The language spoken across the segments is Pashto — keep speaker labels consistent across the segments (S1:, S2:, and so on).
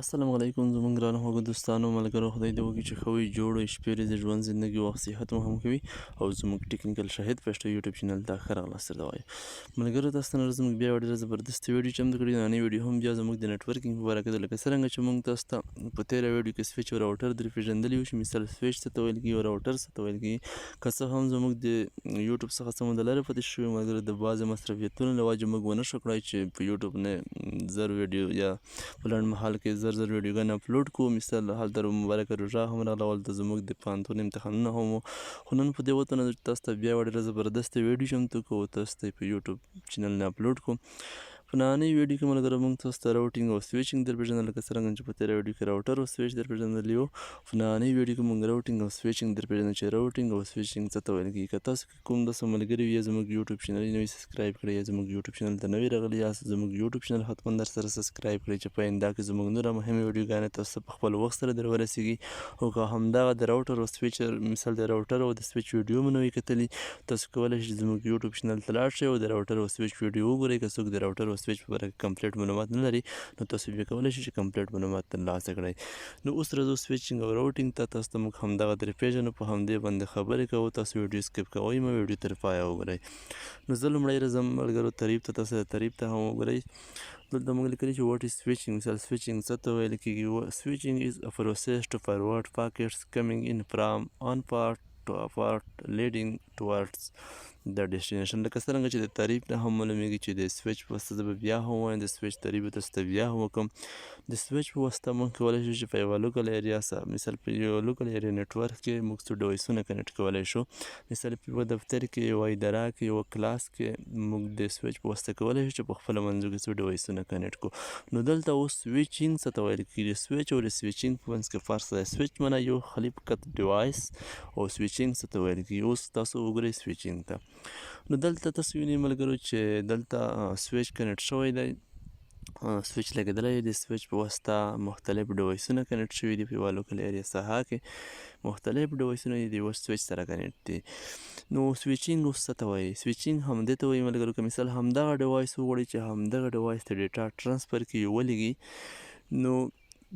S1: السلام علیکم زموږ ګرانو خوږو دوستانو ملګرو، خدای دې وکړي چې ښه وئ، جوړ وئ، شپې ورځې ژوند زندګي وخت صحت مو هم ښه وي او زموږ ټیکنیکل شاهد پښتو یوټیوب چینل ته ښه راغلاست درته وایو. ملګرو، تاسو ته نن زموږ بیا یوه ډېره زبردسته ویډیو چمتو کړې. نننۍ ویډیو هم بیا زموږ د networking په باره کې ده. لکه څرنګه چې موږ تاسو ته په تېره ویډیو کې سویچ او راوټر در پېژندلي وو چې مثال سویچ څه ته ویل کېږي او راوټر څه ته ویل کېږي. که څه هم زموږ د یوټیوب څخه څه موده لرې پاتې شوي ملګرو، د بعضې مصرفیتونو له وجې موږ ونه شو کړای چې په یوټیوب نه زر ویډیو یا په لنډ مهال کې زر زر ویډیوګانې اپلوډ کړو. مثال هلته مبارکه روژه هم راغله، هلته زموږ د پوهنتون امتحانونه هم وو. خو نن په دې وتوانېدو چې تاسو ته بیا یوه ډېره زبردسته ویډیو چمتو کړو او تاسو ته یې په یوټیوب چینل نه اپلوډ کړو. په نننۍ ویډیو کې ملګرو موږ تاسو ته routing او switching در پېژندل. لکه څرنګه چې په تېره ویډیو کې راوټر او سویچ در پېژندلی وو، په نننۍ ویډیو کې موږ routing او switching در پېژندل چې routing او switching څه ته ویل کېږي. که تاسو کې کوم داسې ملګري وي یا زموږ یوټیوب چینل یې نه وي subscribe کړی یا زموږ یوټیوب چینل ته نوي راغلي یاست، زموږ یوټیوب چینل حتما در سره subscribe کړئ چې په آینده کې زموږ نوره مهمې ویډیوګانې تاسو ته په خپل وخت سره در ورسېږي. او که همدغه د راوټر او سویچ، مثال د راوټر او د سویچ ویډیو مو نه وي کتلي، تاسو کولی شئ چې زموږ یوټیوب چینل ته لاړ شئ او د راوټر او سویچ ویډیو وګورئ. که څوک د راوټر او سویچ په باره کې complete معلومات نه لري، نو تاسو بیا کولی شئ چې complete معلومات ترلاسه کړئ. نو اوس راځو switching او routing ته. تاسو ته موږ همدغه درې پېژنو، په همدې باندې خبرې کوو. تاسو ویډیو skip کوئ مه، ویډیو تر پایه وګورئ. نو زه لومړی راځم ملګرو تعریف ته، تاسو د تعریف ته هم وګورئ. دلته موږ لیکلي چې what is switching؟ مثال switching څه ته ویل کېږي؟ Switching is a process to forward packets coming in from one port to a port leading towards the destination. لکه څرنګه چې د تعریف نه هم معلومیږي چې د سویچ په واسطه، زه به بیا هم وایم، د سویچ تعریف به تاسو ته بیا هم وکړم، د سویچ په واسطه موږ کولی شو چې په یوه local area سره، مثال په یوه local area network کې موږ څو device ونه connect کولی شو. مثال په یوه دفتر کې، یوه اداره کې، یوه کلاس کې موږ د سویچ په واسطه کولی شو چې په خپلو منځو کې څو device ونه connect کړو. نو دلته اوس switching څه ته ویل کېږي؟ سویچ او د switching په منځ کې فرق دی. سویچ معنی یو خالي فقط device او switching څه ته ویل کېږي؟ اوس تاسو وګورئ switching ته. نو دلته تاسو وینئ ملګرو چې دلته سویچ connect شوی دی، سویچ لګېدلی دی. سویچ په واسطه مختلف device ونه connect شوي دي. په یوه local area ساحه کې مختلف device ونه د یوه سویچ سره connect دي. نو switching اوس څه ته وایي؟ Switching همدې ته وایي ملګرو، که مثال همدغه device وغواړي چې همدغه device ته data transfer کړي، ولیږي، نو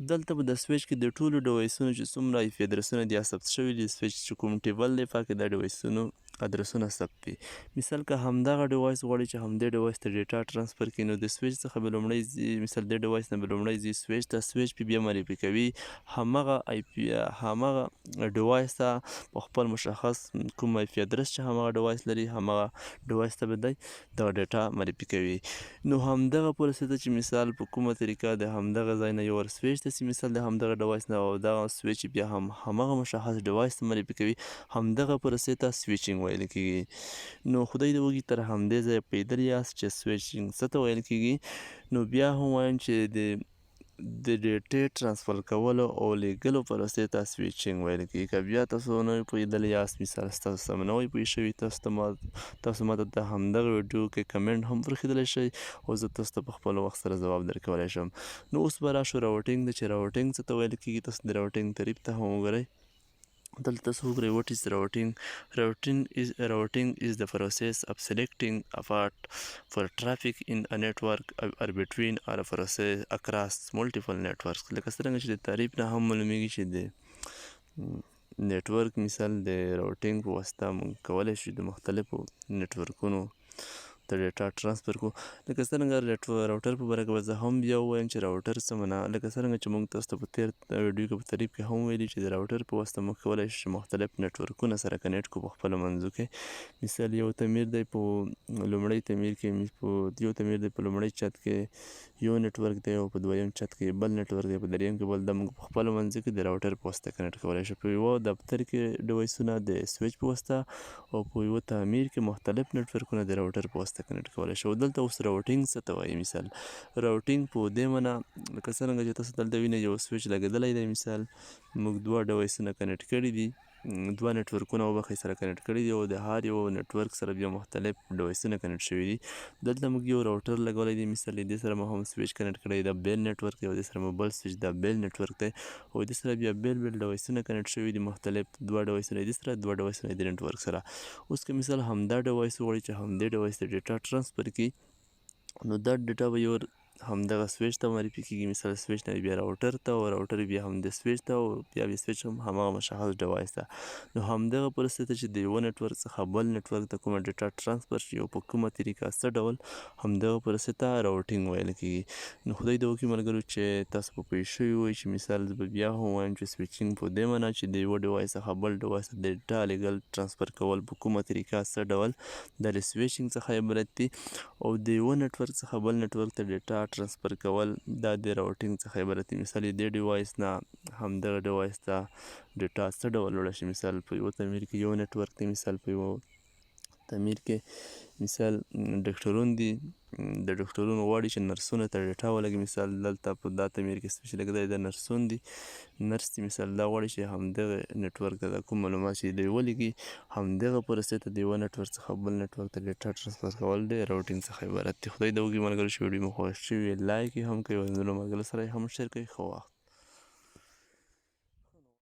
S1: دلته په د سویچ کې د ټولو device ونو چې څومره IP ادرسونه دي ثبت شوي دي. سویچ چې کوم table دی، پکې د device ونو ادرسونه ثبت دي. مثال که همدغه device غواړي چې همدې device ته data transfer کړي، نو د سویچ څخه به لومړی ځي، مثال د device نه به لومړی ځي سویچ ته، سویچ پې بیا معرفي کوي همغه IP همغه device ته. په خپل مشخص کوم IP address چې همغه device لري، همغه device ته به دی دغه data معرفي کوي. نو همدغه پروسې ته چې مثال په کومه طریقه د همدغه ځای نه یو ور سویچ ته سي، مثال د همدغه device نه، او دغه سویچ بیا هم همغه مشخص device ته معرفي کوي، همدغه پروسې ته switching ویل کېږي. نو خدای دې وکړي تر همدې ځایه پوهېدلي یاست چې switching څه ته ویل کېږي. نو بیا هم وایم چې د data transfer کولو او لیږلو پروسې ته switching ویل کېږي. که بیا تاسو نه پوهېدلي یاست، مثال ستاسو سم نه وي پوه شوي، تاسو ماته د همدغه ویډیو کې کمنټ هم پرېښودلی شئ او زه تاسو ته په خپل وخت سره ځواب درکولی شم. نو اوس به راشو routing ته چې routing څه ته ویل کېږي. تاسو د routing تعریف ته هم وګورئ. دلته تاسو وګورئ، what is routing؟ Routing is the process of selecting a path for traffic in a network or between or a process across multiple networks. لکه څرنګه چې د تعریف نه هم معلومیږي چې د network، مثال د routing په واسطه موږ کولی شو د مختلفو network ونو د data transfer کو. لکه څرنګه راوټر په باره کې به زه هم بیا ووایم چې راوټر څه معنا. لکه څرنګه چې موږ تاسو ته په تېر ویډیو کې په تعریف کې هم ویلي چې د راوټر په واسطه موږ کولی شو چې مختلف network ونه سره connect کړو په خپلو منځو کې. مثال یو تعمیر دی، په لومړی تعمیر کې، په یو تعمیر دی، په لومړی چت کې یو network دی او په دویم چت کې بل network دی، په دریم کې بل. دا موږ په خپلو منځو کې د راوټر په واسطه connect کولی شو. په یوه دفتر کې device ونه د سویچ په واسطه او په یوه تعمیر کې مختلف network ونه د راوټر په واسطه connect کولی شو. دلته اوس routing څه ته وایي؟ مثال routing په دې معنی، لکه څرنګه چې تاسو دلته وینئ، یو سویچ لګېدلی دی. مثال موږ دوه device ونه connect کړي دي، دوه network ونه وبخښئ سره connect کړي دي او د هر یو network سره بیا مختلف device ونه connect شوي دي. دلته موږ یو راوټر لګولی دی، مثال دې سره مو هم سویچ connect کړی، دا بیل network دی، او دې سره مو بل سویچ، دا بیل network دی، او دې سره بیا بیل بیل device ونه connect شوي دي، مختلف دوه device ونه دې سره، دوه device ونه دې network سره. اوس که مثال همدا device وغواړي چې همدې device ته data transfer کړي، نو دا data به یو همدغه سویچ ته معرفي کیږي. مثال سویچ نه بیا راوټر ته، او راوټر بیا هم د سویچ ته، او بیا بیا سویچ هم هماغه مشخص device ته. نو همدغه پروسې ته چې د یوه نټورک څخه بل نټورک ته کومه data transfer شي او په کومه طریقه، څه ډول، همدغه پروسې ته routing ویل کیږي. نو خدای دې وکړي ملګرو چې تاسو په پوه شوي وئ چې مثال زه به بیا هم وایم چې switching په دې معنا چې د یوه device څخه بل device ته د data لیږل، transfer کول په کومه طریقه، څه ډول، دا له switching څخه عبارت دي، او د یوه نټورک څخه بل نټورک ته data transfer کول دا د routing څخه عبارت دي. مثال د device نه همدغه device ته data څه ډول وړل شي. مثال په یوه تعمیر کې یو نټورک دی، مثال په یوه تعمیر کې مثال ډاکټرون دي، د ډاکټرونو غواړي چې نرسونو ته data ولګي. مثال دلته په دا تعمیر کې سویچ لګېدلی د نرسون دي، نرس دي، مثال دا غواړي چې همدغه نټورک ته دا کوم معلومات چې دوی ولېږي، همدغه پروسې ته د یوه نټورک څخه بل نټورک ته data transfer کول د routing څخه عبارت دي. خدای دې وکړي ملګرو چې ویډیو مو خوښ شوي، like یې هم کوي او نورو ملګرو سره یې هم share کوي. ښه وخت.